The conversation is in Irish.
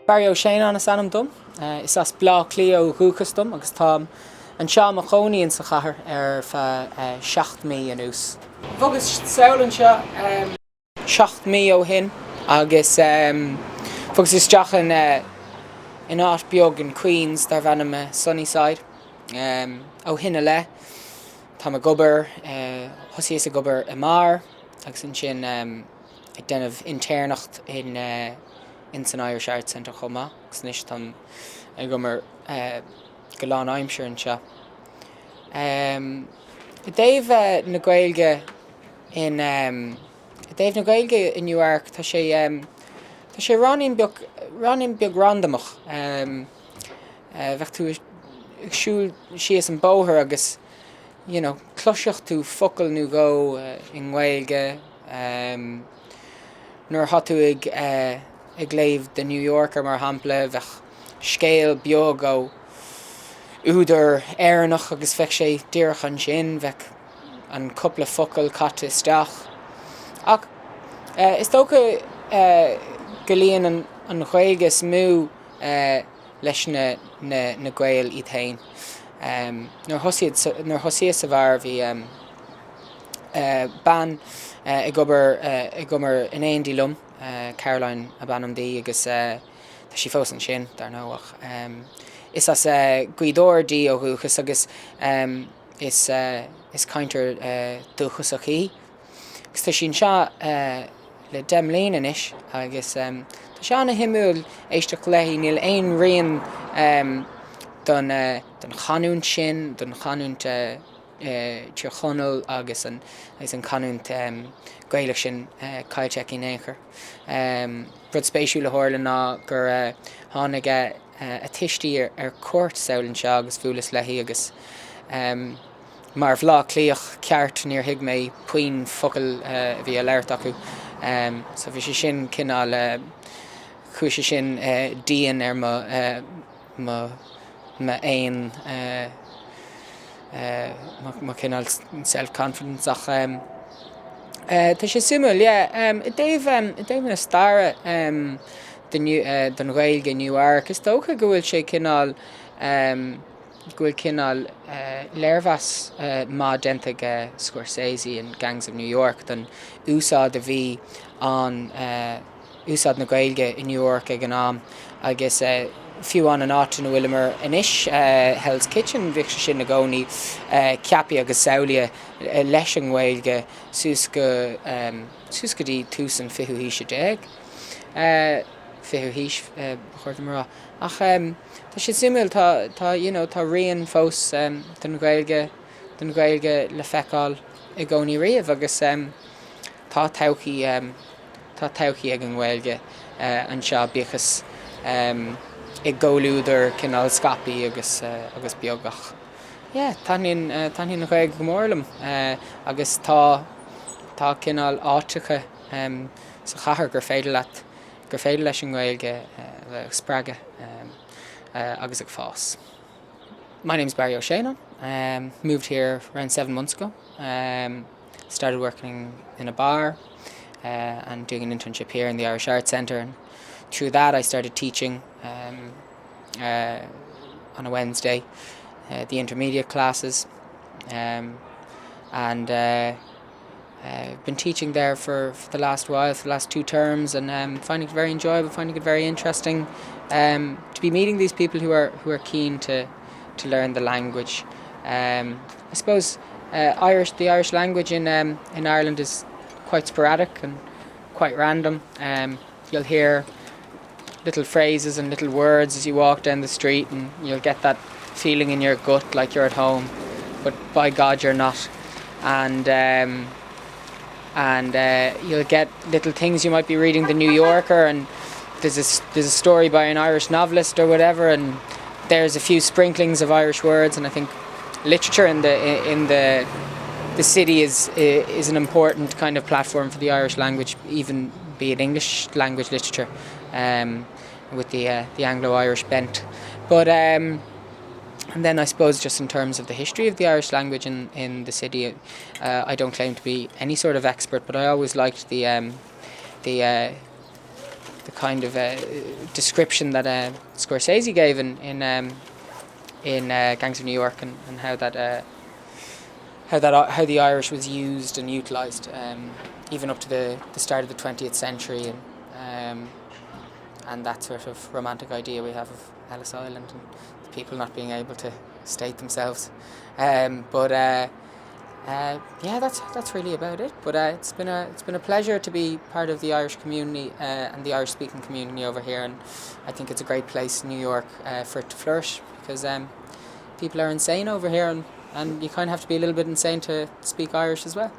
Barry Ó Séanáin is ainm dom. Is as Bleá Cliath ó dhúchas dom agus táim anseo i mo chónaí insa chathair ar feadh 7 mí anuas. Bhogas sall anseo 7 mí ó shin agus bhogas isteach in in áit beag in Queens darbh ainm Sunnyside. Ó shin i leith táim ag obair, thosaíos ag obair i mbeár agus ansin ag déanamh intéirneacht in ins an Irish Arts Centre chomh maith agus anois táim ag obair go lánaimseartha anseo. I dtaobh na Gaeilge in i dtaobh na Gaeilge i Newark tá sé tá sé ráinín beag ráinín beag randamach. Bheadh tú ag siúl síos an bóthar agus you know cloisfeadh tú focal nó dhó i nGaeilge. Nuair atá tú ag ag léamh The New Yorker, mar shampla, bheadh scéal beag ó údar Éireannach agus bheadh sé díreach ansin, bheadh an cúpla focal caite isteach. Ach is dócha go luíonn an Ghaeilge is mó leis na na Gaeil iad féin. Nuair a thosaíos sa bheár bhí. bean ag obair ag obair in éindí liom, Caroline ab ainm di agus tá sí fós ansin, dar ndóigh, ach is as Gaoth Dobhair di ó dhúchas agus is is cainteoir dúchasach í. Agus tá sí anseo le 10 mbliana anois agus tá sé ana-shuimiúil éisteacht léi, níl aon rian don don chanúint sin, don chanúint Tír Chonaill agus an agus an canúint Gaelach sin caillte aici in aon chor. Rud spéisiúil a tharla ná gur tháinig a tuistí ar cuairt sall anseo agus bhuaileas léi agus mar Bhleá Cliathach ceart níor thuig mé puinn focal a bhí á labhairt acu so bhí sé sin cineál chuaigh sé sin dian ar mo mo m'fhéin mo chineál self confidence ach tá sé suimiúil yeah. I dtaobh i dtaobh na staire don Ghaeilge i Newark is dócha go bhfuil sé cineál go bhfuil cineál léirmheas maith déanta ag Scorsese in Gangs of New York don úsáid a bhí ann úsáid na Gaeilge i New York ag an am agus fiú amháin an áit ina bhfuileamar anois, Hell's Kitchen, bhíodh sé sin i gcónaí ceaptha agus samhlaithe leis an nGaeilge suas go suas go dtí tús an fichiú haoise déag, fichiú haois ba chóir dom a rá. Ach tá sé suimiúil, tá tá you know tá rian fós den Ghaeilge den Ghaeilge le feiceáil i gcónaí riamh agus tá todhchaí Tá todhchaí ag an nGaeilge anseo, bíodh is i gcomhluadar cineál scaipthe agus agus beag ach yeah, taitníonn taitníonn an Ghaeilge go mór liom agus tá tá cineál áiteacha sa chathair gur féidir leat gur féidir leis an nGaeilge a bheith ag spreagadh agus ag fás. My name's Barry Ó Séanáin. Um, moved here around 7 months ago. Um, started working in a bar uh, and doing an internship here in the Irish Arts Centre and through that I started teaching um, uh, on a Wednesday uh, the intermediate classes um, and uh, uh, been teaching there for, for the last while for the last two terms and um, finding it very enjoyable finding it very interesting um, to be meeting these people who are who are keen to to learn the language um, I suppose uh, Irish the Irish language in um, in Ireland is quite sporadic and quite random um, you'll hear little phrases and little words as you walk down the street and you'll get that feeling in your gut like you're at home but by God you're not and um, and uh, you'll get little things you might be reading the New Yorker and there's a, there's a story by an Irish novelist or whatever and there's a few sprinklings of Irish words and I think literature in the in the the city is is an important kind of platform for the Irish language even be it English language literature um, with the uh, the Anglo-Irish bent but um, and then I suppose just in terms of the history of the Irish language in in the city uh, I don't claim to be any sort of expert but I always liked the um, the uh, the kind of uh, description that uh, Scorsese gave in in um, in uh, Gangs of New York and, and how that uh, how that uh, how the Irish was used and utilized um, even up to the, the start of the 20th century and um, and that sort of romantic idea we have of Ellis Island and the people not being able to state themselves. Um, but uh, uh, yeah, that's that's really about it. But uh, it's been a it's been a pleasure to be part of the Irish community uh, and the Irish speaking community over here and I think it's a great place in New York uh, for it to flourish because um, people are insane over here and, and you kind of have to be a little bit insane to speak Irish as well.